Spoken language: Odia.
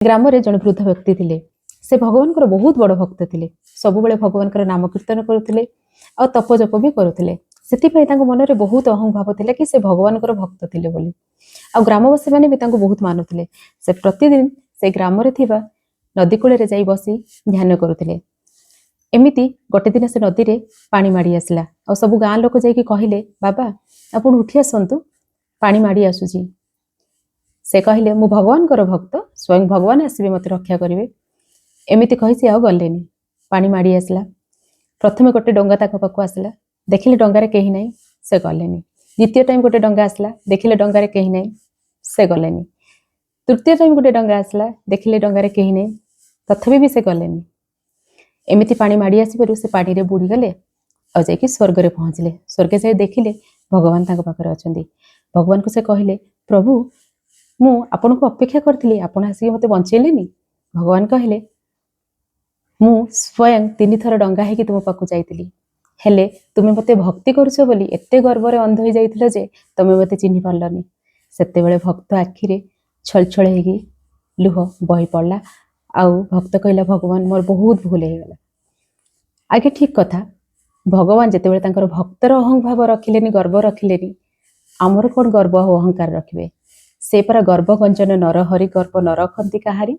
ଗ୍ରାମରେ ଜଣେ ବୃଦ୍ଧ ବ୍ୟକ୍ତି ଥିଲେ। ସେ ଭଗବାନଙ୍କର ବହୁତ ବଡ଼ ଭକ୍ତ ଥିଲେ। ସବୁବେଳେ ଭଗବାନଙ୍କର ନାମ କୀର୍ତ୍ତନ କରୁଥିଲେ ଆଉ ତପ ଜପ ବି କରୁଥିଲେ। ସେଥିପାଇଁ ତାଙ୍କ ମନରେ ବହୁତ ଅହଂଭାବ ଥିଲା କି ସେ ଭଗବାନଙ୍କର ଭକ୍ତ ଥିଲେ ବୋଲି। ଆଉ ଗ୍ରାମବାସୀ ମାନେ ବି ତାଙ୍କୁ ବହୁତ ମାନୁଥିଲେ। ସେ ପ୍ରତିଦିନ ସେ ଗ୍ରାମରେ ଥିବା ନଦୀ କୂଳରେ ଯାଇ ବସି ଧ୍ୟାନ କରୁଥିଲେ। ଏମିତି ଗୋଟେ ଦିନ ସେ ନଦୀରେ ପାଣି ମାଡ଼ି ଆସିଲା ଆଉ ସବୁ ଗାଁ ଲୋକ ଯାଇକି କହିଲେ, "ବାବା, ଆପଣ ଉଠି ଆସନ୍ତୁ, ପାଣି ମାଡ଼ି ଆସୁଛି।" ସେ କହିଲେ, "ମୁଁ ଭଗବାନଙ୍କର ଭକ୍ତ, ସ୍ୱୟଂ ଭଗବାନ ଆସିବେ, ମୋତେ ରକ୍ଷା କରିବେ।" ଏମିତି କହି ସେ ଆଉ ଗଲେନି। ପାଣି ମାଡ଼ି ଆସିଲା। ପ୍ରଥମେ ଗୋଟେ ଡଙ୍ଗା ତାଙ୍କ ପାଖକୁ ଆସିଲା। ଦେଖିଲେ ଡଙ୍ଗାରେ କେହି ନାହିଁ, ସେ ଗଲେନି। ଦ୍ୱିତୀୟ ଟାଇମ୍ ଗୋଟେ ଡଙ୍ଗା ଆସିଲା। ଦେଖିଲେ ଡଙ୍ଗାରେ କେହି ନାହିଁ, ସେ ଗଲେନି। ତୃତୀୟ ଟାଇମ୍ ଗୋଟେ ଡଙ୍ଗା ଆସିଲା। ଦେଖିଲେ ଡଙ୍ଗାରେ କେହି ନାହିଁ, ତଥାପି ବି ସେ ଗଲେନି। ଏମିତି ପାଣି ମାଡ଼ି ଆସିବାରୁ ସେ ପାଣିରେ ବୁଡ଼ିଗଲେ ଆଉ ଯାଇକି ସ୍ୱର୍ଗରେ ପହଞ୍ଚିଲେ। ସ୍ୱର୍ଗ ଯାଇ ଦେଖିଲେ ଭଗବାନ ତାଙ୍କ ପାଖରେ ଅଛନ୍ତି। ଭଗବାନଙ୍କୁ ସେ କହିଲେ, "ପ୍ରଭୁ, ମୁଁ ଆପଣଙ୍କୁ ଅପେକ୍ଷା କରିଥିଲି, ଆପଣ ଆସିକି ମୋତେ ବଞ୍ଚେଇଲେନି।" ଭଗବାନ କହିଲେ, "ମୁଁ ସ୍ୱୟଂ ତିନିଥର ଡଙ୍ଗା ହେଇକି ତୁମ ପାଖକୁ ଯାଇଥିଲି, ହେଲେ ତୁମେ ମୋତେ ଭକ୍ତି କରୁଛ ବୋଲି ଏତେ ଗର୍ବରେ ଅନ୍ଧ ହେଇଯାଇଥିଲ ଯେ ତମେ ମୋତେ ଚିହ୍ନି ପାରିଲନି।" ସେତେବେଳେ ଭକ୍ତ ଆଖିରେ ଛଳଛଳ ହେଇକି ଲୁହ ବହି ପଡ଼ିଲା ଆଉ ଭକ୍ତ କହିଲା, "ଭଗବାନ, ମୋର ବହୁତ ଭୁଲ ହେଇଗଲା।" ଆଜ୍ଞା, ଠିକ କଥା। ଭଗବାନ ଯେତେବେଳେ ତାଙ୍କର ଭକ୍ତର ଅହଂଭାବ ରଖିଲେନି, ଗର୍ବ ରଖିଲେନି, ଆମର କ'ଣ ଗର୍ବ ଆଉ ଅହଙ୍କାର ରଖିବେ? ସେ ପରା ଗର୍ବ ଗଞ୍ଜନ ନର ହରି, ଗର୍ବ ନ ରଖନ୍ତି କାହାରି।